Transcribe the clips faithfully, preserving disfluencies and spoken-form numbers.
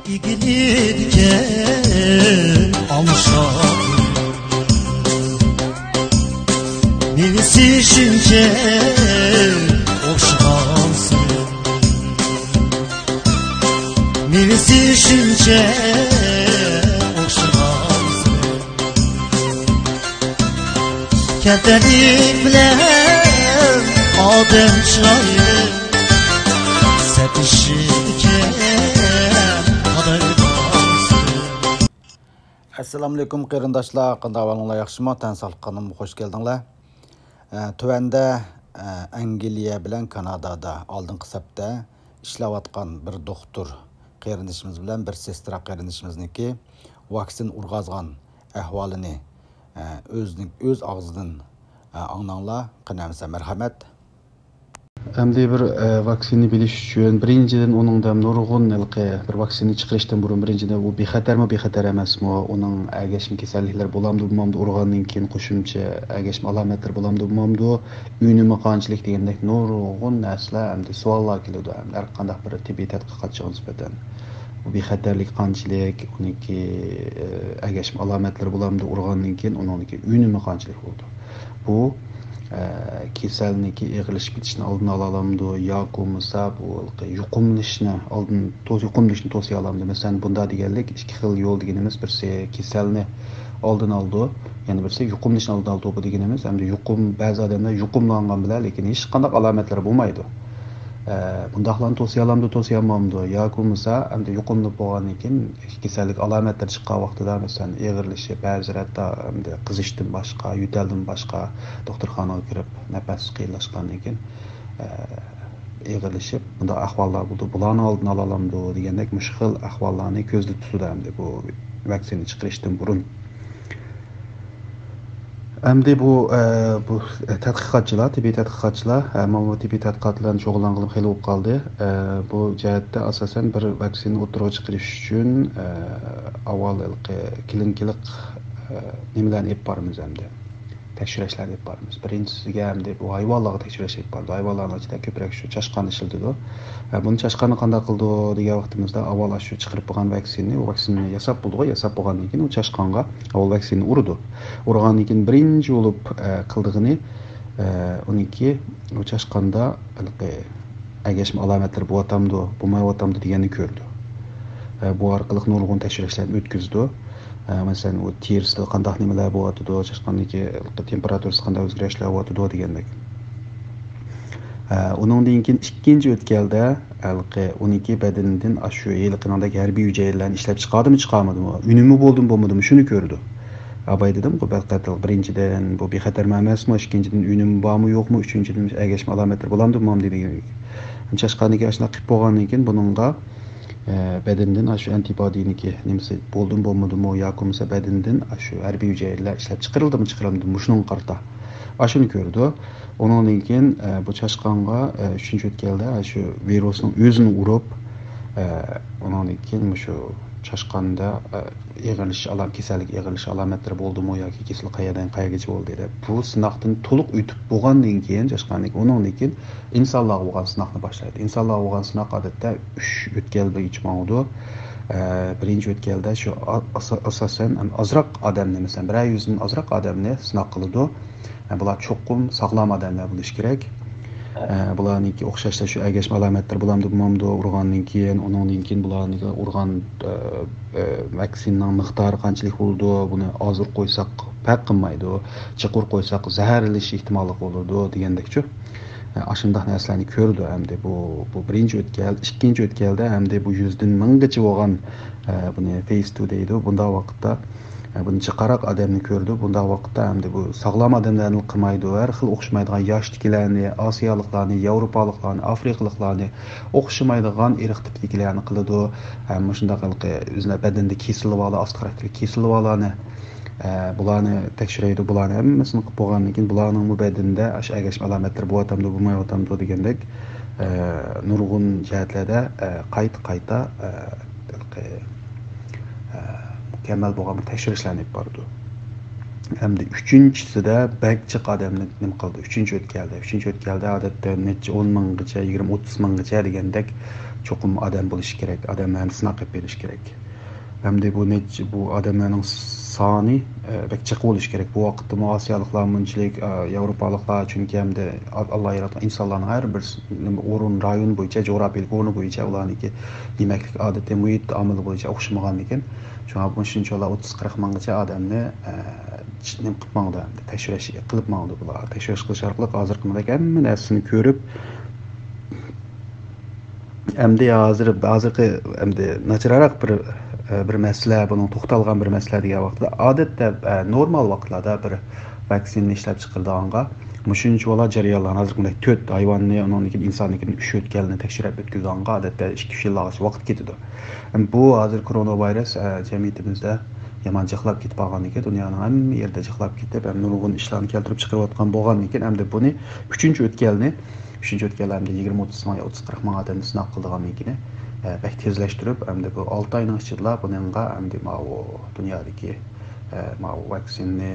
ئىگىلىدىكەن ئالمىشاق. مېۋىسى شۇنچە ئوخشىغانسىز. مېۋىسى شۇنچە ئوخشىغانسىز. كەمتەرلىك بىلەن ئادەم چىرايلىق سەتلىشىدىكەن قارايدىغانسىز. ئەسسالامۇئەلەيكۇم قېرىنداشلار، قانداق ئەھۋالىڭلار، ياخشىمۇ؟ تەن ساقلىق قانىلىمغا خوش كەلدىڭلار. ئە، تۆۋەندە، ئە، ئەنگلىيە بىلەن كانادادا ئالدىنقى سەپتە ئىشلەۋاتقان بىر دوختۇر قېرىندىشىمىز بىلەن بىر سېسترا قېرىندىشىمىزنىڭكى ۋاكسىن ئۇرغازغان ئەھۋالىنى، ئە، ئۆزىنىڭ، ئۆز ئاغزىدىن، ئە، ئاڭلاڭلار. قېنى ئەمىسە، مەرھەمەت. ئەمدى بىر، ئە، ۋاكسىننى بىلىش ئۈچۈن، بىرىنچىدىن، ئۇنىڭدا نۇرغۇن ھېلىقى بىر ۋاكسىننى چىقىرىشتىن بۇرۇن، بىرىنچىدىن، ئۇ بىخەتەرمۇ، بىخەتەر ئەمەسمۇ، ئۇنىڭ ئەگەشمە كېسەللىكلىرى بولامدۇ، بولمامدۇ، ئۇرغاندىن كېيىن قوشۇمچە ئەگەشمە ئالامەتلىرى بولامدۇ، بولمامدۇ، ئۈنۈمى قانچىلىك دېگەندەك نۇرغۇن نەرسىلەر، ئەمدى سوئاللار كېلىدۇ. ئەمدى ھەر قانداق بىر تېببىي تەتقىقاتچىغا نىسبەتەن، بۇ بىخەتەرلىك قانچىلىك، ئۇنىڭكى، ئە، ئەگەشمە ئالامەتلىرى بولامدۇ، ئۇرغاندىن كېيىن ئۇنىڭدىكى ئۈنۈمى قانچىلىك بولىدۇ. بۇ، ئە، كېسەلنىڭكى ئېغىرلىشىپ كېتىشىنىڭ ئالدىنى ئالالامدۇ ياكى بولمىسا بۇ يۇقۇملىنىشنى ئالدىن، توس-، يۇقۇملىنىشنى توسىيالامدۇ؟ مەسىلەن، بۇنداق دېگەنلىك ئىككى خىل يول دېگىنىمىز، بىرسى كېسەلنى ئالدىنى ئالىدۇ، يەنە بىرسى يۇقۇملىنىشنى ئالدىنى ئالىدۇ. بۇ دېگىنىمىز ئەمدى يۇقۇم، بەزى ئادەملەر يۇقۇملانغان بىلەن، لېكىن ھېچقانداق ئالامەتلىرى بولمايدۇ. ئە، بۇنداقلارنى توسىيالامدۇ، توسىيالمامدۇ؟ ياكى بولمىسا ئەمدى يۇقۇملىنىپ بولغاندىن كېيىن كېسەللىك ئالامەتلىرى چىققان ۋاقتىدا، مەسىلەن، ئېغىرلىشىپ، بەزىلەر ھەتتا ئەمدى قىزىشتىن باشقا، يۆتەلدىن باشقا دوختۇرخانىغا كىرىپ، نەپەس قىيىنلاشقاندىن كېيىن، ئە، ئېغىرلىشىپ، بۇنداق ئەھۋاللار بولىدۇ. بۇلارنىڭ ئالدىنى ئالالامدۇ دېگەندەك، مۇشۇ خىل ئەھۋاللارنى كۆزدە تۇتىدۇ ئەمدى بۇ ۋاكسىنا چىقىرىشتىن بۇرۇن. ئەمدى بۇ، ئە، بۇ تەتقىقاتچىلار، تېببىي تەتقىقاتچىلار، ئە، مانا بۇ تېببىي تەتقىقات بىلەن شۇغۇللانغىلى خېلى بولۇپ قالدى. ئە، بۇ جەھەتتە ئاساسەن بىر ۋاكسىنا ئوتتۇرىغا چىقىرىش ئۈچۈن، ئە، ئاۋۋال ھېلىقى كلىنىكىلىق، ئە، نېمىلەرنى ئېلىپ بارىمىز ئەمدى؟ تەكشۈرۈشلەرنى ئېلىپ بارىمىز. بىرىنچىسىگە ئەمدى بۇ ھايۋانلارغا تەكشۈرۈش ئېلىپ بارىدۇ. ھايۋانلارنىڭ ئىچىدە كۆپرەك شۇ چاشقاننى ئىشلىتىدۇ. ئە، بۇنى چاشقاننى قانداق قىلىدۇ دېگەن ۋاقتىمىزدا، ئاۋۋال شۇ چىقىرىپ بولغان ۋاكسىننى، ئۇ ۋاكسىننى ياساپ بولىدىغۇ، ياساپ بولغاندىن كېيىن ئۇ چاشقانغا ئاۋۋال ۋاكسىننى ئۇرىدۇ. ئۇرغاندىن كېيىن بىرىنچى بولۇپ، ئە، قىلىدىغىنى، ئە، ئۇنىڭكى ئۇ چاشقاندا ھېلىقى ئەگەشمە ئالامەتلىرى بولۇۋاتامدۇ، بولمايۋاتامدۇ دېگەننى كۆرىدۇ. ئە، بۇ ئارقىلىق نۇرغۇن تەكشۈرۈشلەرنى ئۆتكۈزىدۇ. ئە، مەسىلەن، ئۇ تېرىسىدا قانداق نېمىلەر بولۇۋاتىدۇ، چاشقاندىكى تېمپېراتۇرىسىدا قانداق ئۆزگىرىشلەر بولۇۋاتىدۇ دېگەندەك. ئە، ئۇنىڭدىن كېيىن ئىككىنچى ئۆتكەلدە ھېلىقى ئۇنىڭكى بەدىنىدىن ئاشۇ ھېلىقىنىڭدەك ھەربىي ھۈجەيرىلەرنى ئىشلەپ چىقاردىمۇ، چىقارمىدىمۇ، ئۈنۈمى بولدىمۇ، بولمىدىمۇ، شۇنى كۆرىدۇ. ئاباي دېدىمغۇ، بىر قېتىم، بىرىنچىدىن، بۇ بىخەتەرمۇ ئەمەسمۇ، ئىككىنچىدىن، ئۈنۈمى بارمۇ، يوقمۇ، ئۈچىنچىدىن، ئەگەشمە ئالامەتلىرى بولامدۇ، بولمامدۇ دېگەن. چاشقاندىكى ئاشۇنداق قىلىپ بولغاندىن كېيىن بۇنىڭغا، ئە، بەدىنىدىن ئاشۇ ئەنتىبودىنىڭكى نېمىسى بولدىمۇ، بولمىدىمۇ، ياكى بولمىسا بەدىنىدىن ئاشۇ ھەربىي ھۈجەيرىلەر ئىشلەپ چىقىرىلدىمۇ، چىقىرىلمىدىمۇ، مۇشۇنىڭغا قارىتا. ئاشۇنى كۆرىدۇ. ئۇنىڭدىن كېيىن، ئە، بۇ چاشقانغا، ئە، ئۈچىنچى ئۆتكەلدە، ئە، شۇ ۋىرۇسنىڭ ئۆزىنى ئۇرۇپ، ئە، ئۇنىڭدىن كېيىن مۇشۇ چاشقاندا، ئە، ئېغىرلىشىش ئالام-، كېسەللىك ئېغىرلىشىش ئالامەتلىرى بولدىمۇ ياكى كېسەللىك قەيەردىن قەيەرگىچە بولدى دەپ، بۇ سىناقتىن تولۇق ئۆتۈپ بولغاندىن كېيىن، چاشقاندىن كېيىن، ئۇنىڭدىن كېيىن ئىنسانلارغا بولغان سىناقنى باشلايدۇ. ئىنسانلارغا بولغان سىناق، ئادەتتە، ئۈچ ئۆتكەل بويىچە ماڭىدۇ. ئە، بىرىنچى ئۆتكەلدە شۇ ئا-، ئاسا-، ئاساسەن، ئازراق ئادەمنى، مەسىلەن، بىرەر يۈزدىن ئازراق ئادەمنى سىناق قىلىدۇ. ئە، بۇلار چوقۇم ساغلام ئادەملەر بولۇشى كېرەك. ئە، بۇلارنىڭكى ئوخشاشلا شۇ ئەگەشمە ئالامەتلىرى بولامدۇ، بولمامدۇ، ئۇرغاندىن كېيىن، ئۇنىڭدىن كېيىن بۇلارنى ئۇرغان، ئە، ئە، ۋاكسىنىنىڭ مىقدارى قانچىلىك بولىدۇ، بۇنى ئاز ئۇرۇپ قويساق پەرق قىلمايدۇ، جىق ئۇرۇپ قويساق زەھەرلىنىش ئېھتىماللىقى بولىدۇ دېگەندەكچۇ. ئە، ئاشۇنداق نەرسىلەرنى كۆرىدۇ ئەمدى بۇ، بۇ بىرىنچى ئۆتكەل. ئىككىنچى ئۆتكەلدە ئەمدى بۇ يۈزدىن مىڭغىچە بولغان، ئە، بۇنى فېيس تو دەيدۇ. بۇنداق ۋاقىتتا، ئە، بۇنى جىقراق ئادەمنى كۆرىدۇ. بۇنداق ۋاقىتتا ئەمدى بۇ ساغلام ئادەملەرنى قىلمايدۇ. ھەر خىل ئوخشىمايدىغان ياشتىكىلەرنى، ئاسىيالىقلارنى، ياۋروپالىقلارنى، ئافرىقىلىقلارنى، ئوخشىمايدىغان ئىرق تىپتىكىلەرنى قىلىدۇ. ھەم مۇشۇنداق ھېلىقى ئۆزىنىڭ بەدىنىدە كېسىلىۋالار، ئاستا خاراكتېرلىك كېسىلىۋالارنى، ئە، بۇلارنى تەكشۈرەيدۇ. بۇلارنى ھەممىسىنى قىلىپ بولغاندىن كېيىن، بۇلارنىڭمۇ بەدىنىدە ئاشۇ ئەگەشمە ئالامەتلىرى بولۇۋاتامدۇ، بولمايۋاتامدۇ دېگەندەك، ئە، نۇرغۇن جەھەتلەردە، ئە، قايتا-قايتا، ئە، ھېلىقى، ئە، مۇكەممەل بولغان بىر تەكشۈرۈشلەرنى ئېلىپ بارىدۇ. ئەمدى ئۈچىنچىسىدە بەك جىق ئادەمنى نېمە قىلدى؟ ئۈچىنچى ئۆتكەلدە. ئۈچىنچى ئۆتكەلدە، ئادەتتە، نەچچە ئون مىڭغىچە، يىگىرمە، ئوتتۇز مىڭغىچە دېگەندەك چوقۇم ئادەم بولۇشى كېرەك. ئادەملەرنى سىناق قىلىپ بېرىش كېرەك. ئەمدى بۇ نەچچە، بۇ ئادەملەرنىڭ سانى، ئە، بەك جىق بولۇشى كېرەك. بۇ ۋاقىتتىمۇ ئاسىيالىقلار مۇنچىلىك، ئە، ياۋروپالىقلار، چۈنكى ئەمدى ئال-، ئاللا ياراتقان ئىنسانلارنىڭ ھەر بىر س-، نېمە، ئورۇن، رايون بويىچە، جۇغراپىيەلىك ئورنى بويىچە ئۇلارنىڭكى يېمەكلىك ئادىتى، مۇھىت ئامىلى بويىچە ئوخشىمىغاندىكىن، شۇڭا بۇ شۇنچىۋالا ئوتتۇز قىرىق مىڭغىچە ئادەمنى، ئە، نېمە قىلىپ ماڭدى، ئەمدى تەكشۈرۈش قىلىپ ماڭدى بۇلار. تەكشۈرۈش قىلىش ئارقىلىق ھازىرقى كۈندە ھەممە نەرسىنى كۆرۈپ، ئەمدى ھازىر، ھازىرقى ئەمدى ناچارراق بىر، بىر مەسىلە، بۇنىڭ توختالغان بىر مەسىلە دېگەن ۋاقىتتا، ئادەتتە، نورمال ۋاقىتلاردا بىر ۋاكسىنىنى ئىشلەپ چىقىرىدىغانغا مۇشۇنچىۋالا جەريانلارنى، ھازىرقى كۈندە تۆت ھايۋاننى، ئۇنىڭدىن كېيىن ئىنساندىن كېيىن ئۈچ ئۆتكەلنى تەكشۈرۈپ ئۆتكۈزىدىغانغا ئادەتتە ئىككى، ئۈچ يىللارغىچە ۋاقىت كېتىدۇ. بۇ ھازىر كورونا ۋىرۇس، ئە، جەمئىيىتىمىزدە يامان جىقلاپ كېتىپ قالغاندىكىن، دۇنيانىڭ ھەممە يېرىدە جىقلاپ كېتىپ، ھەم نۇرغۇن ئىشلارنى كەلتۈرۈپ چىقىرىۋاتقان بولغاندىكىن، ئەمدى بۇنى ئۈچىنچى ئۆتكەلنى، ئۈچىنچى ئۆتكەلدە ئەمدى يىگىرمە، ئوتتۇز مىڭ يا ئوتتۇز، قىرىق مىڭ ئادەمنى سىناق قىلىدىغاندىكىن، ئە، بەك تېزلەشتۈرۈپ، ئەمدى بۇ ئالتە ئاينىڭ ئىچىدىلا بۇنىڭغا ئەمدى ماۋۇ دۇنيادىكى، ئە، ماۋۇ ۋاكسىننى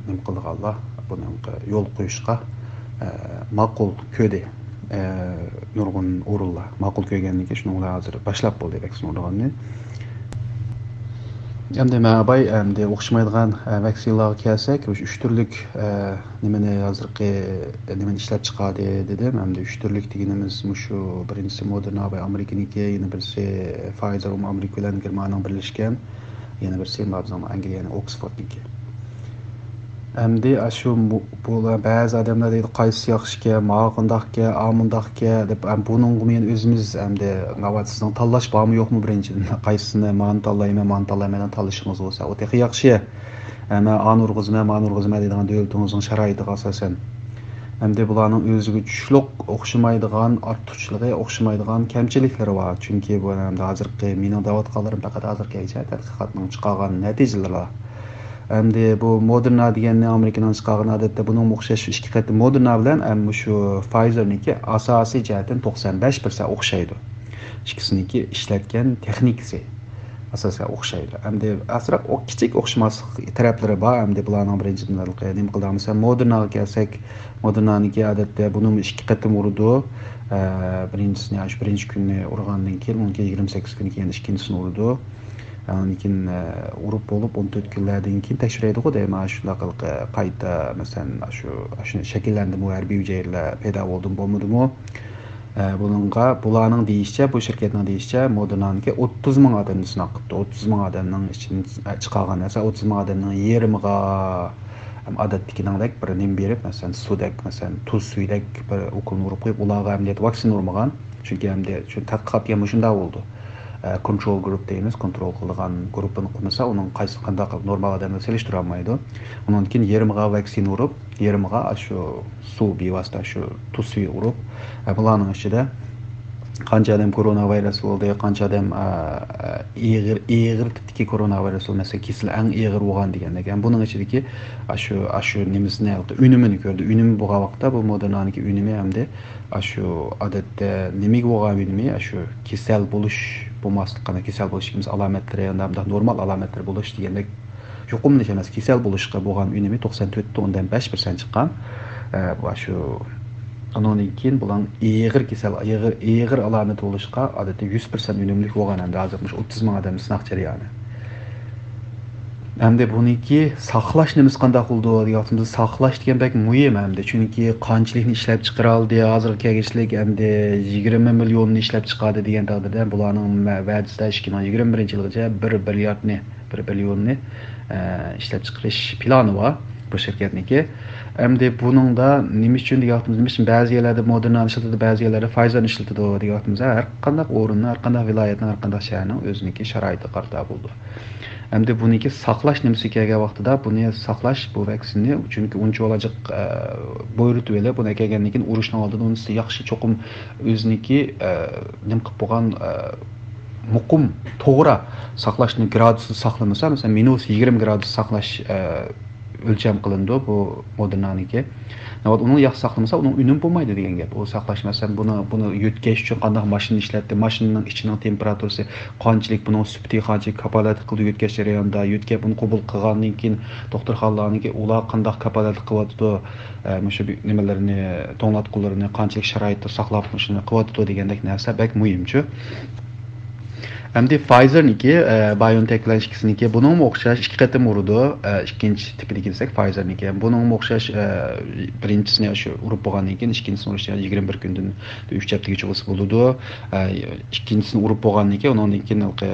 نېمە قىلىدىغانلار، بۇنىڭغا يول قويۇشقا، ئە، ماقۇل كۆردى. ئە، نۇرغۇن ئورۇنلار ماقۇل كۆرگەندىن كېيىن، شۇنىڭ بىلەن ھازىر باشلاپ بولدى ۋاكسىن ئۇرغاننى. ئەمدى مەن ئاباي، ئەمدى ئوخشىمايدىغان، ئە، ۋاكسىنىلارغا كەلسەك، مۇشۇ ئۈچ تۈرلۈك، ئە، نېمىنى ھازىرقى، نېمىنى ئىشلەپ چىقاردى دېدىم. ئەمدى ئۈچ تۈرلۈك دېگىنىمىز مۇشۇ، بىرىنچىسى مودېرنا ئاباي ئامېرىكىنىڭكى، يەنە بىرسى فايزېر ئامېرىكا بىلەن گېرمانىيەنىڭ بىرلەشكەن، يەنە بىرسى بىزنىڭ ئەنگلىيەنىڭ ئوكسفوردنىڭكى. ئەمدى ئاشۇ مۇ-، بۇلار بەزى ئادەملەر دەيدۇ، قايسىسى ياخشىكەن، ماۋۇ قانداقكەن، ئا مۇنداقكەن دەپ، ئەم، بۇنىڭغىمۇ يەنە ئۆزىمىز، ئەمدى ناۋادا سىزنىڭ تاللاش بارمۇ يوقمۇ بىرىنچىدىن؟ قايسىسىنى، مانى تاللايمەن، مانى تاللايمەن دەپ تاللىشىڭىز بولسا، ئۇ تېخى ياخشى. ئە، مەن ئانى ئۇرغۇزىمەن، مانى ئۇرغۇزىمەن دەيدىغان دۆلىتىڭىزنىڭ شارائىتىغا ئاساسەن. ئەمدى بۇلارنىڭ ئۆزىگە چۈشلۈك ئوخشىمايدىغان ئارتۇقچىلىقى، ئوخشىمايدىغان كەمچىلىكلىرى بار. چۈنكى بۇ ئەمدى ھازىرقى مېنىڭ دەۋاتقانلىرىم پەقەت ھازىرغىچە تەتقىقاتنىڭ چىقارغان نەتىجىلىرى. ئەمدى بۇ مودېرنا دېگەننى ئامېرىكىنىڭ چىقارغىنى، ئادەتتە بۇنىڭمۇ ئوخشاش ئىككى قېتىم، مودېرنا بىلەن ھەم مۇشۇ فايزېرنىڭكى ئاساسىي جەھەتتىن توقسان بەش پىرسەنت ئوخشايدۇ. ئىككىسىنىڭكى ئىشلەتكەن تېخنىكىسى ئاساسەن ئوخشايدۇ. ئەمدى ئازراق ئو-، كىچىك ئوخشىماسلىق تەرەپلىرى بار. ئەمدى بۇلارنىڭ بىرىنچىدىن نېمە قىلدى؟ مەسىلەن، مودېرناغا كەلسەك، مودېرنانىڭكى ئادەتتە بۇنىمۇ ئىككى قېتىم ئۇرىدۇ. ئە، بىرىنچىسىنى، شۇ بىرىنچى كۈنى ئۇرغاندىن كېيىن، ئۇنىڭ كېيىن يىگىرمە سەككىز كۈنى كېيىن ئىككىنچىسىنى ئۇرىدۇ. ئاندىن كېيىن، ئە، ئۇرۇپ بولۇپ ئون تۆت كۈنلەردىن كېيىن تەكشۈرەيدىغۇ دەيمەن، شۇنداق قىلىپ، قايتا، مەسىلەن، شۇ، شۇنى شەكىللەندىمۇ، ھەربىي ھۈجەيرىلەر پەيدا بولدىمۇ، بولمىدىمۇ؟ ئە، بۇنىڭغا، بۇلارنىڭ دېيىشىچە، بۇ شىركەتنىڭ دېيىشىچە، مودېرنانىڭكى ئوتتۇز مىڭ ئادەمنى سىناق قىپتۇ. ئوتتۇز مىڭ ئادەمنىڭ ئىچىدىن، ئە، چىقارغان، مەسىلەن، ئوتتۇز مىڭ ئادەمنىڭ يېرىمىغا، ئەم، ئادەتتىكىنىڭدەك بىر نېمە بېرىپ، مەسىلەن، سۇدەك، مەسىلەن، تۇز سۈيىدەك بىر ئوكۇلنى ئۇرۇپ قويۇپ، ئۇلارغا ئەمدى ۋاكسىنا ئۇرمىغان. چۈنكى ئەمدى شۇ تەتقىقات دېگەن مۇشۇنداق بولىدۇ. ئە، كونترول گۇرۇپ دەيمىز، كونترول قىلىدىغان گۇرۇپپىنى قىلمىسا، ئۇنىڭ قايسى، قانداق قىلىپ نورمال ئادەمگە سېلىشتۇرالمايدۇ. ئۇنىڭدىن كېيىن يېرىمىغا ۋاكسىنا ئۇرۇپ، يېرىمىغا شۇ سۇ، بىۋاسىتە شۇ تۇز سۈيى ئۇرۇپ، ئە، بۇلارنىڭ ئىچىدە قانچە ئادەم كورونا ۋىرۇس بولدى، قانچە ئادەم، ئە، ئېغىر، ئېغىر تىپتىكى كورونا ۋىرۇس بولدى، مەسىلەن، كېسىلى ئەڭ ئېغىر بولغان دېگەندەك. ھەم بۇنىڭ ئىچىدىكى ئاشۇ، ئاشۇ نېمىسىنى، ئۈنۈمىنى كۆردى. ئۈنۈمى بولغان ۋاقىتتا بۇ مودېرنانىڭكى ئۈنۈمى ئەمدى ئاشۇ ئادەتتە نېمىگە بولغان ئۈنۈمى، ئاشۇ كېسەل بولۇش بولماسلىق، قانداق كېسەل بولۇش دېگىنىمىز ئالامەتلىرى، ئانداق نورمال ئالامەتلىرى بولۇش دېگەندەك يۇقۇملىنىش ئەمەس، كېسەل بولۇشقا بولغان ئۈنۈمى توقسان تۆت پۈتۈن ئوندىن بەش پىرسەنت چىققان. ئە، بۇ شۇ، ئۇنىڭدىن كېيىن بۇلار ئېغىر كېسەل، ئېغىر، ئېغىر ئالامەت بولۇشقا ئادەتتە يۈز پىرسەنت ئۈنۈملۈك بولغان، ئەمدى ھازىر مۇشۇ ئوتتۇز مىڭ ئادەمنى سىناق جەريانى. ئەمدى بۇنىڭكى ساقلاش نېمىسى قانداق بولىدۇ دېگەن ۋاقتىمىزدا، ساقلاش دېگەن بەك مۇھىم ئەمدى. چۈنكى قانچىلىكنى ئىشلەپ چىقىرالدى، ھازىرغا كەلگۈچىلىك ئەمدى يىگىرمە مىليوننى ئىشلەپ چىقاردى دېگەن تەقدىردە، بۇلارنىڭ مە-، ۋەدىسىدە ئىككى مىڭ يىگىرمە بىرىنچى يىلغىچە بىر مىلياردنى، بىر بىليوننى، ئە، ئىشلەپ چىقىرىش پىلانى بار بۇ شىركەتنىڭكى. ئەمدى بۇنىڭدا نېمە ئۈچۈن دېگەن ۋاقتىمىزدا، نېمە ئۈچۈن بەزى يەرلەردە مودېرنانى ئىشلىتىدۇ، بەزى يەرلەردە فايزېرنى ئىشلىتىدۇ دېگەن ۋاقتىمىزدا، ھەر قانداق ئورۇننىڭ، ھەر قانداق ۋىلايەتنىڭ، ھەر قانداق شەھەرنىڭ ئۆزىنىڭكى شارائىتىغا قارىتا بولىدۇ. ئەمدى بۇنىڭكى ساقلاش نېمىسى كەلگەن ۋاقتىدا، بۇنى ساقلاش، بۇ ۋاكسىننى، چۈنكى ئۇنچىۋالا جىق، ئە، بۇيرۇتۇۋېلىپ، بۇنى ئەكەلگەندىن كېيىن ئۇرۇشنىڭ ئالدىدا ئۇنى ياخشى چوقۇم ئۆزىنىڭكى، ئە، نېمە قىلىپ بولغان، ئە، مۇقىم، توغرا ساقلاشنى گرادۇستا ساقلىمىسا، مەسىلەن، مىنۇس يىگىرمە گرادۇس ساقلاش، ئە، ئۆلچەم قىلىنىدۇ بۇ مودېرنانىڭكى. ناۋادا ئۇنى ياخشى ساقلىمىسا، ئۇنىڭ ئۈنۈمى بولمايدۇ دېگەن گەپ. ئۇ ساقلاش، مەسىلەن، بۇنى، بۇنى يۆتكەش ئۈچۈن قانداق ماشىنا ئىشلەتتى، ماشىنىنىڭ ئىچىنىڭ تېمپېراتۇرىسى قانچىلىك، بۇنىڭ سۈپىتى قانچىلىك كاپالەتلىك قىلىدۇ يۆتكەش جەريانىدا، يۆتكەپ بۇنى قوبۇل قىلغاندىن كېيىن دوختۇرخانىلارنىڭكى ئۇلار قانداق كاپالەتلىك قىلىۋاتىدۇ، ئە، مۇشۇ بى-، نېمىلىرىنى، توڭلاتقۇلىرىنى قانچىلىك شارائىتتا ساقلاپ، مۇشۇنى قىلىۋاتىدۇ دېگەندەك نەرسە بەك مۇھىمچۇ. ئەمدى فايزېرنىكى، ئە، بايونتېك بىلەن ئىككىسىنىكى، بۇنىڭمۇ ئوخشاش ئىككى قېتىم ئۇرىدۇ. ئە، ئىككىنچى تىپىدىكى دېسەك، فايزېرنىكى. بۇنىڭمۇ ئوخشاش، ئە، بىرىنچىسىنى شۇ ئۇرۇپ بولغاندىن كېيىن، ئىككىنچىسىنى ئۇرۇش يىگىرمە بىر كۈندىن ئۈچ ھەپتىگىچە بولسا بولىدۇ. ئە، ئىككىنچىسىنى ئۇرۇپ بولغاندىن كېيىن، ئۇنىڭدىن كېيىن ھېلىقى،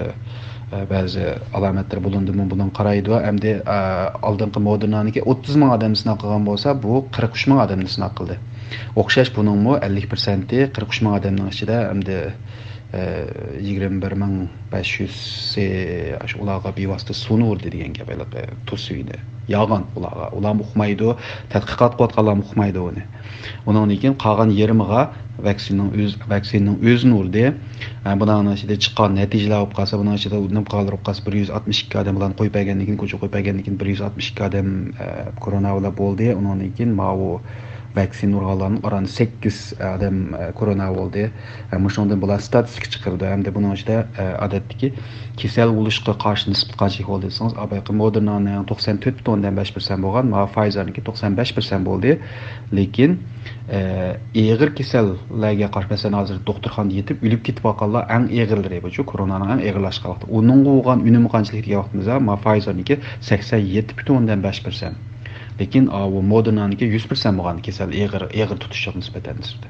ئە، بەزى ئالامەتلەر بولۇندىمۇ بۇنىڭ قارايدۇ. ئەمدى، ئە، ئالدىنقى مودېرنانىكى ئوتتۇز مىڭ ئادەمنى سىناق قىلغان بولسا، بۇ قىرىق ئۈچ مىڭ ئادەمنى سىناق قىلدى. ئوخشاش بۇنىڭمۇ ئەللىك پىرسەنتى، قىرىق ئۈچ مىڭ ئادەمنىڭ ئىچىدە ئەمدى، ئە، يىگىرمە بىر مىڭ بەش يۈزى ئاشۇ ئۇلارغا بىۋاسىتە سۇنى ئۇردى دېگەن گەپ، ھېلىقى تۇز سۈيىنى. ياغان ئۇلارغا. ئۇلارمۇ ئۇقمايدۇ، تەتقىقات قىلىۋاتقانلارمۇ ئۇقمايدۇ ئۇنى. ئۇنىڭدىن كېيىن قالغان يېرىمىغا ۋاكسىننىڭ ئۆز-، ۋاكسىننىڭ ئۆزىنى ئۇردى. ئە، بۇنىڭ ئىچىدە چىققان نەتىجىلەر بولۇپ قالسا، بۇنىڭ ئىچىدە نېمە قالدۇرۇپ قالسا، بىر يۈز ئاتمىش ئىككى ئادەم بۇلارنى قويۇپ بەرگەندىن كېيىن، كوچىغا قويۇپ بەرگەندىن كېيىن بىر يۈز ئاتمىش ئىككى ئادەم، ئە، كورونا بىلەن بولدى. ئۇنىڭدىن كېيىن ماۋۇ ۋاكسىن ئۇرغانلارنىڭ ئاران سەككىز ئادەم، ئە، كورونا بولدى. ئە، مۇشۇنىڭدىن بۇلار ستاتىستىكا چىقىرىدۇ. ھەمدە بۇنىڭ ئىچىدە، ئە، ئادەتتىكى كېسەل بولۇشقا قارشى نىسبىتى قانچىلىك بولدى دېسىڭىز، ئاۋۋالقى مودېرنانىڭ توقسان تۆت پۈتۈن ئوندىن بەش پىرسەنت بولغان، ماۋۇ فايزېرنىڭكى توقسان بەش پىرسەنت بولدى. لېكىن، ئە، ئېغىر كېسەللەرگە قارشى، مەسىلەن، ھازىر دوختۇرخانىدا يېتىپ ئۆلۈپ كېتىۋاتقانلار ئەڭ ئېغىرلىرى، بۇ كورونانىڭ ئەڭ ئېغىرلاشقان ۋاقتى. ئۇنىڭغا بولغان ئۈنۈمى قانچىلىك دېگەن ۋاقتىمىزدا، ماۋۇ فايزېرنىڭكى سەكسەن يەتتە پۈتۈن ئوندىن بەش پىرسەنت. لېكىن، ئاۋۇ مودېرنانىڭكى يۈز پىرسەنت بولغان كېسەل ئېغىر، ئېغىر تۇتۇشلۇق نىسبەتەن نىسبىتى.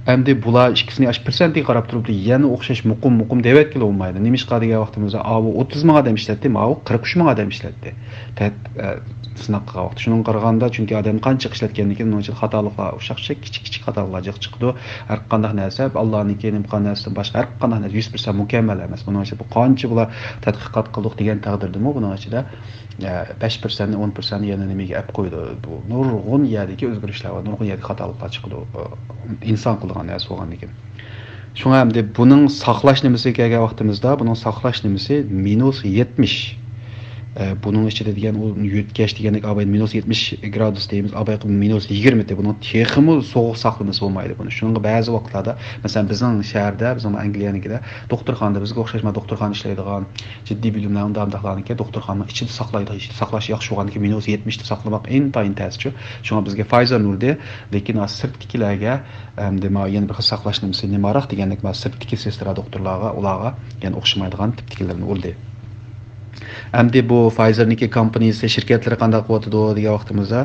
ئەمدى بۇلار ئىككىسىنى ئاشۇ پىرسەنتىگە قاراپ تۇرۇپ، يەنە ئوخشاش مۇقىم، مۇقىم دەۋەتكىلى بولمايدۇ. نېمىشقا دېگەن ۋاقتىمىزدا، ئاۋۇ ئوتتۇز مىڭ ئادەم ئىشلەتتى، ماۋۇ قىرىق ئۈچ مىڭ ئادەم ئىشلەتتى. تەت-، ئە، سىناق قىلغان ۋاقتى. شۇنىڭغا قارىغاندا، چۈنكى ئادەم قانچە ئىشلەتكەندىكىن، ئۇنىڭ ئىچىدە خاتالىقلار ئۇششاق، كىچىك، كىچىك خاتالىقلار جىق چىقىدۇ. ھەر قانداق نەرسە، ئاللانىڭكى نېمە قىلغان نەرسىدىن باشقا ھەر قانداق نەرسە يۈز پىرسەنت مۇكەممەل ئەمەس. بۇنىڭ ئىچىدە بۇ قانچە بۇلار تەتقىقات قىلدۇق دېگەن تەقدىردىمۇ، بۇنىڭ ئىچىدە، ئە، بەش پىرسەنتنى، ئون پىرسەنتنى يەنە نېمىگە ئەپ قويىدۇ. بۇ نۇرغۇن يەردىكى ئۆزگىرىشلەر بار، نۇرغۇن يەردىكى خاتالىقلار چىقىدۇ. ئە، ئىنسان قىلىدىغان نەرسە بولغاندىكىن. شۇڭا ئەمدى بۇنىڭ ساقلاش نېمىسىگە كەلگەن ۋاقتىمىزدا، بۇنىڭ ساقلاش نېمىسى مىنۇس يەتمىش. ئە، بۇنىڭ ئىچىدە دېگەن ئۇ يۆتكەش دېگەندەك، ئاۋاي مىنۇس يەتمىش گرادۇس دەيمىز، ئاۋاي مىنۇس يىگىرمە، بۇنىڭ تېخىمۇ سوغۇق ساقلىمىسا بولمايدۇ بۇنى. شۇنىڭغا بەزى ۋاقىتلاردا، مەسىلەن، بىزنىڭ شەھەردە، بىزنىڭ ئەنگلىيەنىڭكىدە دوختۇرخانىدا، بىزگە ئوخشاش مانا دوختۇرخانا ئىشلەيدىغان، جىددىي بىلىملەر ئۇنداق مۇنداقلارنىڭكى دوختۇرخانىنىڭ ئىچىدە ساقلايدىغان، ساقلاش ياخشى بولغاندىكىن مىنۇس يەتمىشتە ساقلىماق ئىنتايىن تەسچۇ. شۇڭا بىزگە فايزېرنى ئۇردى، لېكىن سىرتتىكىلەرگە، ئەمدى مانا يەنە بىر خىل ساقلاش نېمىسى نېمىراق دېگەندەك، مانا سىرتتىكى سېسترا دوختۇرلارغا، ئۇلارغا يەنە ئوخشىمايدىغان تىپتىكىلەرنى ئۇردى. ئەمدى بۇ فايزېرنىڭكى كومپانىيىسى، شىركەتلىرى قانداق قىلىۋاتىدۇ دېگەن ۋاقتىمىزدا،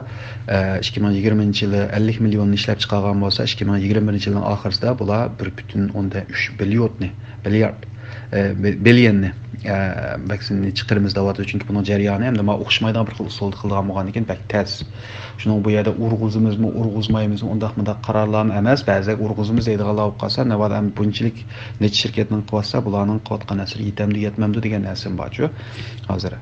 ئە، ئىككى مىڭ يىگىرمىنچى يىلى ئەللىك مىليوننى ئىشلەپ چىقارغان بولسا، ئىككى مىڭ يىگىرمە بىرىنچى يىلنىڭ ئاخىرىسىدا بۇلار بىر پۈتۈن ئوندىن ئۈچ بىليوتنى، بىليارد، ئە، بى-، بىليوننى، ئە، ۋاكسىنىنى چىقىرىمىز دەۋاتىدۇ. چۈنكى بۇنىڭ جەريانى ئەمدى مانا ئوخشىمايدىغان بىر خىل ئۇسۇلدا قىلىدىغان بولغاندىكىن بەك تەس. شۇنىڭ بۇ يەردە ئۇرغۇزىمىزمۇ، ئۇرغۇزمايمىزمۇ، ئۇنداق مۇنداق قارارلارمۇ ئەمەس. بەزىلەر ئۇرغۇزىمىز دەيدىغانلار بولۇپ قالسا، ناۋادا ئەمدى بۇنچىلىك نەچچە شىركەتنىڭ قىلىۋاتسا، بۇلارنىڭ قىلىۋاتقان نەرسىلىرى يېتەمدۇ، يەتمەمدۇ دېگەن نەرسىمۇ بارچۇ ھازىر.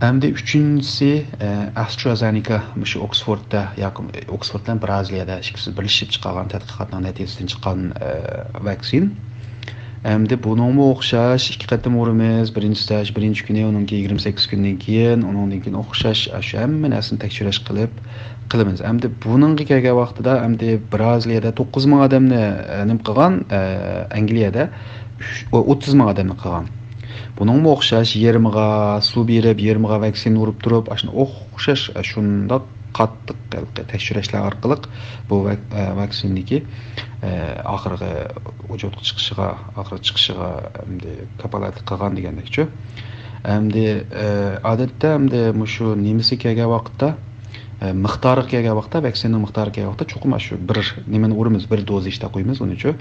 ئەمدى ئۈچىنچىسى، ئە، ئاسترازېنېكا، مۇشۇ ئوكسفوردتا ياكى ئوكسفورد بىلەن بىرازىلىيەدە ئىككىسى بىرلىشىپ چىقارغان تەتقىقاتنىڭ نەتىجىسىدىن چىققان، ئە، ۋاكسىن. ئەمدى بۇنىڭمۇ ئوخشاش ئىككى قېتىم ئۇرىمىز. بىرىنچىسى ئاشۇ بىرىنچى كۈنى، ئۇنىڭكى يىگىرمە سەككىز كۈندىن كېيىن، ئۇنىڭدىن كېيىن ئوخشاش ئاشۇ ھەممە نەرسىنى تەكشۈرۈش قىلىپ قىلىمىز. ئەمدى بۇنىڭغا كەلگەن ۋاقتىدا، ئەمدى بىرازىلىيەدە توققۇز مىڭ ئادەمنى، ئە، نېمە قىلغان، ئە، ئەنگلىيەدە ئۈچ، ئوتتۇز مىڭ ئادەمنى قىلغان. بۇنىڭمۇ ئوخشاش يېرىمىغا سۇ بېرىپ، يېرىمىغا ۋاكسىن ئۇرۇپ تۇرۇپ، ئاشۇنى ئوخشاش، ئە، شۇنداق قاتتىق ھېلىقى تەكشۈرۈشلەر ئارقىلىق بۇ ۋاك-، ئە، ۋاكسىنىنىكى، ئە، ئاخىرقى ۋۇجۇدقا چىقىشىغا، ئاخىرى چىقىشىغا ئەمدى كاپالەتلىك قىلغان دېگەندەكچۇ. ئەمدى، ئە، ئادەتتە ئەمدى مۇشۇ نېمىسى كەلگەن ۋاقىتتا، ئە، مىقدارىغا كەلگەن ۋاقىتتا، ۋاكسىنىنىڭ مىقدارىغا كەلگەن ۋاقىتتا چوقۇم شۇ بىر نېمىنى ئۇرىمىز، بىر دوزىچتا قويىمىز ئۇنىچۇ.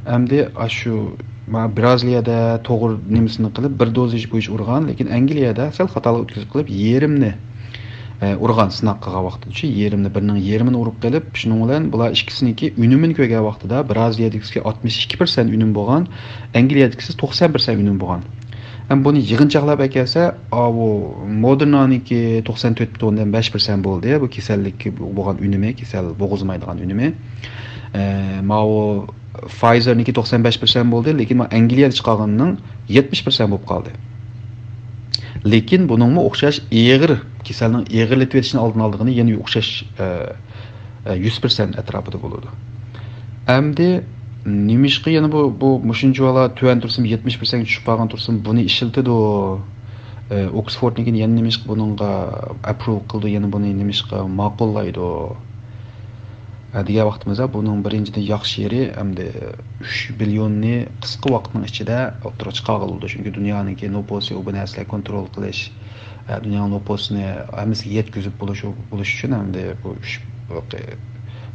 ئەمدى ئاشۇ، مانا، بىرازىلىيەدە توغرا نېمىسىنى قىلىپ، بىر دوزىچ بويىچە ئۇرغان، لېكىن ئەنگلىيەدە سەل خاتالىق ئۆتكۈزۈپ قىلىپ، يېرىمنى، ئە، ئۇرغان سىناق قىلغان ۋاقتىدىچۇ، يېرىمنى، بىرنىڭ يېرىمىنى ئۇرۇپ قېلىپ، شۇنىڭ بىلەن بۇلار ئىككىسىنىڭكى ئۈنۈمىنى كۆرگەن ۋاقتىدا، بىرازىلىيەدىكىسى ئاتمىش ئىككى پىرسەنت ئۈنۈم بولغان، ئەنگلىيەدىكىسى توقسان پىرسەنت ئۈنۈم بولغان. ھەم بۇنى يىغىنچاقلاپ ئەكەلسە، ئاۋۇ مودېرنانىڭكى توقسان تۆت پۈتۈن ئوندىن بەش پىرسەنت بولدى. بۇ كېسەللىك بولغان ئۈنۈمى، كېسەل بوغۇزلىمايدىغان ئۈنۈمى. ئە، ماۋۇ فايزېرنىڭكى توقسان بەش پىرسەنت بولدى، لېكىن ماۋۇ ئەنگلىيەدە چىقارغىنىنىڭ يەتمىش پىرسەنت بولۇپ قالدى. لېكىن بۇنىڭمۇ ئوخشاش ئېغىر، كېسەلنىڭ ئېغىرلىتىۋېتىشىنى ئالدىنى ئالىدىغىنى يەنە ئوخشاش، ئە، ئە، يۈز پىرسەنت ئەتراپىدا بولىدۇ. ئەمدى نېمىشقا يەنە بۇ، بۇ مۇشۇنچىۋالا تۆۋەن تۇرسىمۇ، يەتمىش پىرسەنتكە چۈشۈپ قالغان تۇرسىمۇ، بۇنى ئىشلىتىدۇ؟ ئە، ئوكسفوردنىڭكىنى يەنە نېمىشقا بۇنىڭغا ئەپروۋ قىلىدۇ، يەنە بۇنى نېمىشقا ماقۇللايدۇ؟ ھە، دېگەن ۋاقتىمىزدا بۇنىڭ بىرىنچىدىن ياخشى يېرى، ئەمدى ئۈچ بىليوننى قىسقا ۋاقىتنىڭ ئىچىدە ئوتتۇرىغا چىقارغىلى بولىدۇ. چۈنكى دۇنيانىڭكى نوپۇسى، ئۇ بۇ نەرسىلەر كونترول قىلىش، ھە، دۇنيانىڭ نوپۇسىنى ھەممىسىگە يەتكۈزۈپ بولۇش، بولۇش ئۈچۈن ئەمدى بۇ ئۈچ،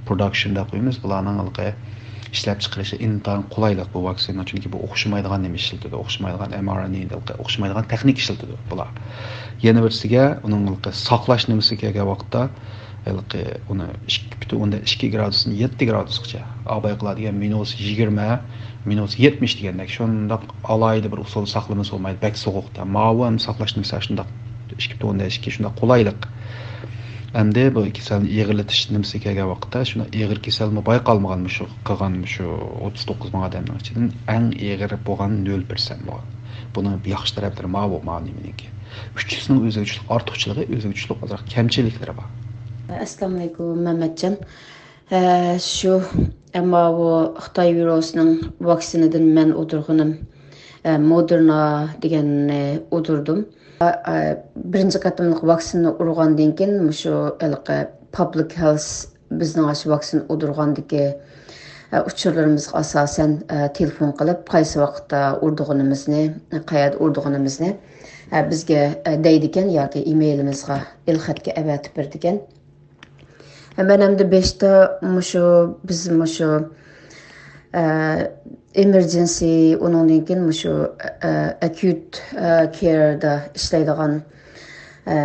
production دەپ قويىمىز، بۇلارنىڭ ھېلىقى ئىشلەپچىقىرىشى ئىنتايىن قولايلىق بۇ ۋاكسىنا، چۈنكى بۇ ئوخشىمايدىغان نېمە ئىشلىتىدۇ، ئوخشىمايدىغان mRNA، ھېلىقى ئوخشىمايدىغان تېخنىكا ئىشلىتىدۇ بۇلار. يەنە بىرسىگە، ئۇنىڭ ھېلىقى ساقلاش نېمىسىگە كەلگەن ۋاقىتتا، ھېلىقى ئۇنى ئىككى پۈتۈن ئوندىن ئىككى گرادۇستىن يەتتە گرادۇسقىچە، ئاۋاي قىلىدىغان مىنۇس يىگىرمە، مىنۇس يەتمىش دېگەندەك، شۇنداق ئالاھىدە بىر ئۇسۇلدا ساقلىمىسا بولمايدۇ، بەك سوغۇقتا. ماۋۇ ھەم ساقلاش نېمىسى شۇنداق، ئىككى پۈتۈن ئوندىن ئىككى، شۇنداق قولايلىق. ئەمدى بۇ كېسەلنى ئېغىرلىتىش نېمىسىگە كەلگەن ۋاقىتتا، شۇنداق ئېغىر كېسەلمۇ بايقالمىغان مۇشۇ قىلغان مۇشۇ ئوتتۇز توققۇز مىڭ ئادەمنىڭ ئىچىدىن ئەڭ ئېغىر بولغان نۆل پىرسەنت بولغان. بۇنىڭ ياخشى تەرەپلىرى ماۋۇ، ماۋۇ نېمىنىڭكى. ئۈچىسىنىڭ ئۆزىگە چۈشلۈك ئارتۇقچىلىقى، ئۆزىگە چۈشلۈك ئازراق كەمچىلىكلىرى بار. ئەسسالامۇئەلەيكۇم، مەمەتجان. ئە، شۇ، ئەمما بۇ خىتاي ۋىرۇسىنىڭ ۋاكسىنىدىن مەن ئۇدۇرغىنىم، ئە، مودېرنا دېگەننى ئۇدۇردۇم. ئە، ئە، بىرىنچى قېتىملىق ۋاكسىنىنى ئۇرغاندىن كېيىن، مۇشۇ ھېلىقى پابلىك ھېلس بىزنىڭ ئاشۇ ۋاكسىنا ئۇدۇرغاندىكى، ئە، ئۇچۇرلىرىمىزغا ئاساسەن، ئە، تېلېفون قىلىپ، قايسى ۋاقىتتا ئۇرىدىغىنىمىزنى، قەيەردە ئۇرىدىغىنىمىزنى، ئە، بىزگە، ئە، دەيدىكەن ياكى ئېمېيلىمىزغا، ئېلخەتكە ئەۋەتىپ بېرىدىكەن. مەن ئەمدى بېشتا مۇشۇ، بىز مۇشۇ، ئە، ئېمېرجېنسى، ئۇنىڭدىن كېيىن مۇشۇ، ئە، ئەكيۇت، ئە، كېيردا ئىشلەيدىغان، ئە،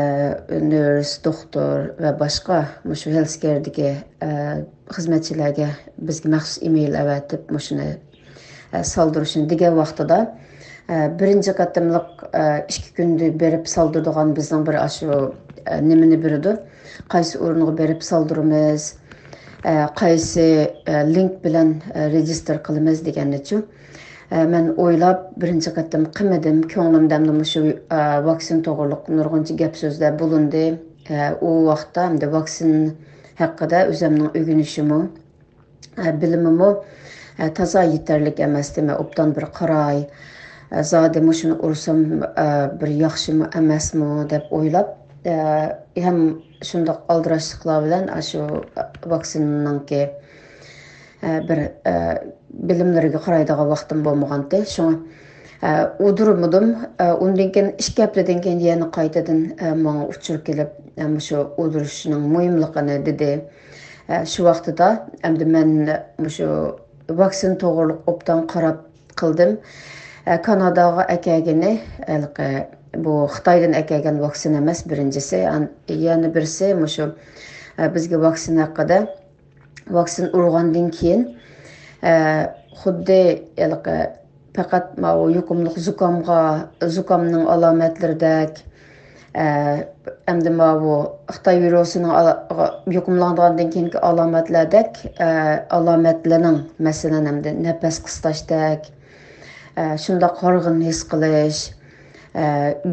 نۆرس، دوختۇر ۋە باشقا مۇشۇ ھېلسكېيردىكى، ئە، خىزمەتچىلەرگە بىزگە مەخسۇس ئېمېيل ئەۋەتىپ مۇشۇنى ئە، سالدۇرۇشنى دېگەن ۋاقتىدا، ئە، بىرىنچى قېتىملىق، ئە، ئىككى كۈندە بېرىپ سالدۇرىدىغان بىزنىڭ بىر ئاشۇ، ئە، نېمىنى بېرىدۇ، قايسى ئورۇنغا بېرىپ سالدۇرىمىز، ئە، قايسى، ئە، لىنك بىلەن، ئە، رېجىستىر قىلىمىز دېگەننىچۇ. ئە، مەن ئويلاپ بىرىنچى قېتىم قىلمىدىم. كۆڭلۈمدە ئەمدى مۇشۇ، ئە، ۋاكسىن توغرۇلۇق نۇرغۇنچە گەپ سۆزلەر بولۇندى. ئە، ئۇ ۋاقىتتا ئەمدى ۋاكسىن ھەققىدە ئۆزۈمنىڭ ئۆگىنىشىمۇ، ئە، بىلىمىمۇ، ئە، تازا يېتەرلىك ئەمەستى. مەن ئوبدان بىر قاراي، ئە، زادى مۇشۇنى ئۇرسام، ئە، بىر ياخشىمۇ ئەمەسمۇ دەپ ئويلاپ، ئە، ھەم شۇنداق ئالدىراشلىقلار بىلەن ئاشۇ ۋاكسىنىنىڭكى، ئە، بىر، ئە، بىلىملىرىگە قارايدىغان ۋاقتىم بولمىغانتى. شۇڭا، ئە، ئۇدۇرمىدىم. ئە، ئۇندىن كېيىن ئىككى ھەپتىدىن كېيىن يەنە قايتىدىن، ئە، ماڭا ئۇچۇر كېلىپ، ئە، مۇشۇ ئۇدۇرۇشنىڭ مۇھىملىقىنى دېدى. ئە، شۇ ۋاقتىدا ئەمدى مەن مۇشۇ ۋاكسىنا توغرۇلۇق ئوبدان قاراپ قىلدىم. ئە، كاناداغا ئەكەلگىنى، ھېلىقى، بۇ خىتايدىن ئەكەلگەن ۋاكسىنا ئەمەس، بىرىنچىسى. ئان-، يەنە بىرسى مۇشۇ، ئە، بىزگە ۋاكسىنا ھەققىدە، ۋاكسىنا ئۇرغاندىن كېيىن، ئە، خۇددى ھېلىقى پەقەت ماۋۇ يۇقۇملۇق زۇكامغا، زۇكامنىڭ ئالامەتلىرىدەك، ئە، ئەمدى ماۋۇ خىتاي ۋىرۇسىنىڭ ئالا-، يۇقۇملانغاندىن كېيىنكى ئالامەتلەردەك، ئە، ئالامەتلەرنىڭ، مەسىلەن، ئەمدى نەپەس قىستاشتەك، ئە، شۇنداق ھارغىن ھېس قىلىش، ئە،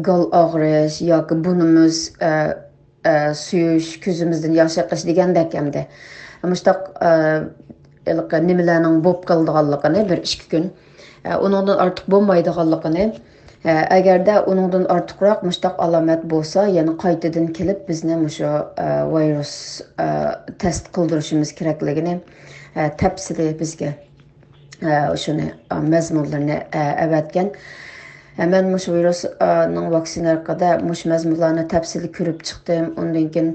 گال ئاغرىش ياكى بۇرنىمىز، ئە، ئە، سۈيۈش، كۆزىمىزدىن ياش ئېقىش دېگەندەك ئەمدى. مۇشۇنداق، ئە، ھېلىقى نېمىلەرنىڭ بولۇپ قالىدىغانلىقىنى بىر ئىككى كۈن، ئە، ئۇنىڭدىن ئارتۇق بولمايدىغانلىقىنى، ئە، ئەگەردە ئۇنىڭدىن ئارتۇقراق مۇشۇنداق ئالامەت بولسا، يەنە قايتىدىن كېلىپ بىزنى مۇشۇ، ئە، ۋىرۇس، ئە، تەست قىلدۇرۇشىمىز كېرەكلىكىنى، ئە، تەپسىلىي بىزگە ئە، شۇنى، ئە، مەزمۇنلىرىنى، ئە، ئەۋەتكەن. ئە، مەن مۇشۇ ۋىرۇس، ئە، نىڭ ۋاكسىنا ھەققىدە مۇشۇ مەزمۇنلارنى تەپسىلىي كۆرۈپ چىقتىم. ئۇندىن كېيىن،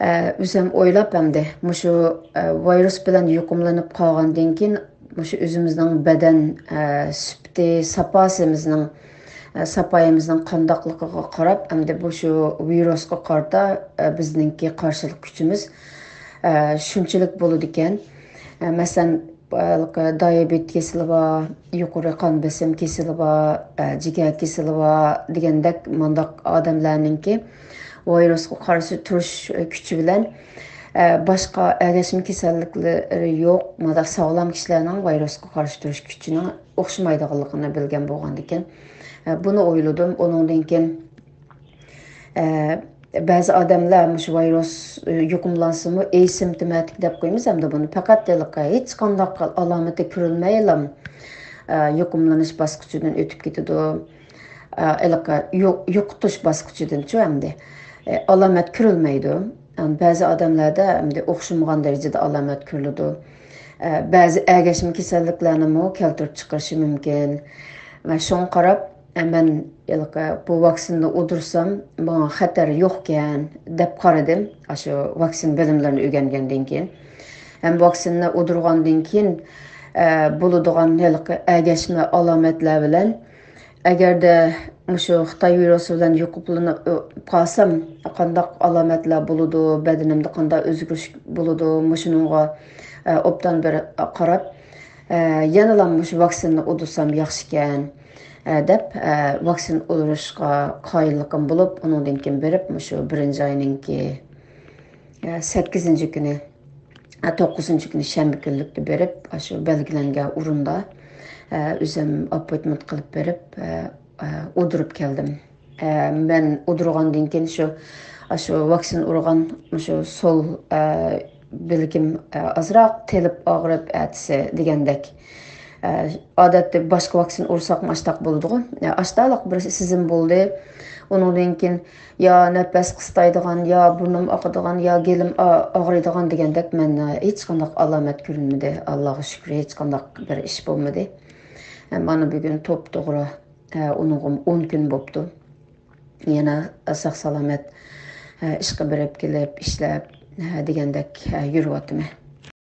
ئە، ئۆزۈم ئويلاپ ئەمدى مۇشۇ، ئە، ۋىرۇس بىلەن يۇقۇملىنىپ قالغاندىن كېيىن مۇشۇ ئۆزىمىزنىڭ بەدەن، ئە، سۈپىتى، ساپاسىمىزنىڭ، ئە، ساپايىمىزنىڭ قانداقلىقىغا قاراپ ئەمدى بۇ شۇ ۋىرۇسقا قارىتا، ئە، بىزنىڭكى قارشىلىق كۈچىمىز، ئە، شۇنچىلىك بولىدىكەن. ئە، مەسىلەن، ھېلىقى دىيابېت كېسىلى بار، يۇقىرى قان بېسىم كېسىلى بار، ئە، جىگەر كېسىلى بار دېگەندەك مانداق ئادەملەرنىڭكى ۋىرۇسقا قارشى تۇرۇش كۈچى بىلەن، ئە، باشقا ئەگەشمە كېسەللىكلىرى يوق، مانداق ساغلام كىشىلەرنىڭ ۋىرۇسقا قارشى تۇرۇش كۈچىنىڭ ئوخشىمايدىغانلىقىنى بىلگەن بولغاندىكىن، ئە، بۇنى ئويلىدىم. ئۇنىڭدىن كېيىن ئە، بەزى ئادەملەر مۇشۇ ۋىرۇس، ئە، يۇقۇملانسىمۇ، ئېسىمپتوماتىك دەپ قويىمىز ئەمدى بۇنى. پەقەت ھېلىقى ھېچقانداق ئالامىتى كۆرۈلمەيلا، ئە، يۇقۇملىنىش باسقۇچىدىن ئۆتۈپ كېتىدۇ. ئە، ھېلىقى يۇ-، يوقىتىش باسقۇچىدىنچۇ ئەمدى. ئە، ئالامەت كۆرۈلمەيدۇ. ئەم، بەزى ئادەملەردە ئەمدى ئوخشىمىغان دەرىجىدە ئالامەت كۆرۈلىدۇ. ئە، بەزى ئەگەشمە كېسەللىكلەرنىمۇ كەلتۈرۈپ چىقىرىشى مۇمكىن. ۋە شۇڭا قاراپ، ئە، مەن ھېلىقى بۇ ۋاكسىنىنى ئۇدۇرسام، ماڭا خەتەر يوقكەن دەپ قارىدىم، ئاشۇ ۋاكسىنا بىلىملىرىنى ئۆگەنگەندىن كېيىن. ھەم ۋاكسىنىنى ئۇدۇرغاندىن كېيىن، ئە، بولىدىغان ھېلىقى ئەگەشمە ئالامەتلەر بىلەن، ئەگەردە مۇشۇ خىتاي ۋىرۇسى بىلەن يۇقۇملىنىپ قالسام، قانداق ئالامەتلەر بولىدۇ، بەدىنىمدە قانداق ئۆزگىرىش بولىدۇ، مۇشۇنىڭغا، ئە، ئوبدان بىر قاراپ، ئە، يەنىلا مۇشۇ ۋاكسىنىنى ئۇدۇرسام ياخشىكەن، ئە، دەپ، ئە، ۋاكسىن ئۇدۇرۇشقا قايىللىقىم بولۇپ، ئۇنىڭدىن كېيىن بېرىپ مۇشۇ بىرىنچى ئاينىڭكى، ئە، سەككىزىنچى كۈنى، ئە، توققۇزىنچى كۈنى شەنبە كۈنلۈكتە بېرىپ، ئاشۇ بەلگىلەنگەن ئورۇندا، ئە، ئۆزۈم ئاپپوينتمېنت قىلىپ بېرىپ، ئە، ئە، ئۇدۇرۇپ كەلدىم. ئە، مەن ئۇدۇرغاندىن كېيىن شۇ، ئاشۇ ۋاكسىن ئۇرغان مۇشۇ سول، ئە، بىلىكىم، ئە، ئازراق تېلىپ ئاغرىپ، ئەتىسى دېگەندەك. ئە، ئادەتتە باشقا ۋاكسىن ئۇرساقمۇ ئاشتاق بولىدىغۇ. ئە، ئاشتاقلىق بىر سېزىم بولدى. ئۇنىڭدىن كېيىن يا نەپەس قىستايدىغان، يا بۇرنۇم ئاقىدىغان، يا گېلىم ئا-، ئاغرىيدىغان دېگەندەك مەن، ئە، ھېچقانداق ئالامەت كۆرۈنمىدى. ئاللاغا شۈكرى، ھېچقانداق بىر ئىش بولمىدى. ئە، مانا بۈگۈن توپتوغرا، ئە، ئۇنىڭغىمۇ ئون كۈن بوپتۇ. يەنە ساق-سالامەت، ئە، ئىشقا بېرىپ كېلىپ، ئىشلەپ، ئە، دېگەندەك، ئە، يۈرۈۋاتىمەن.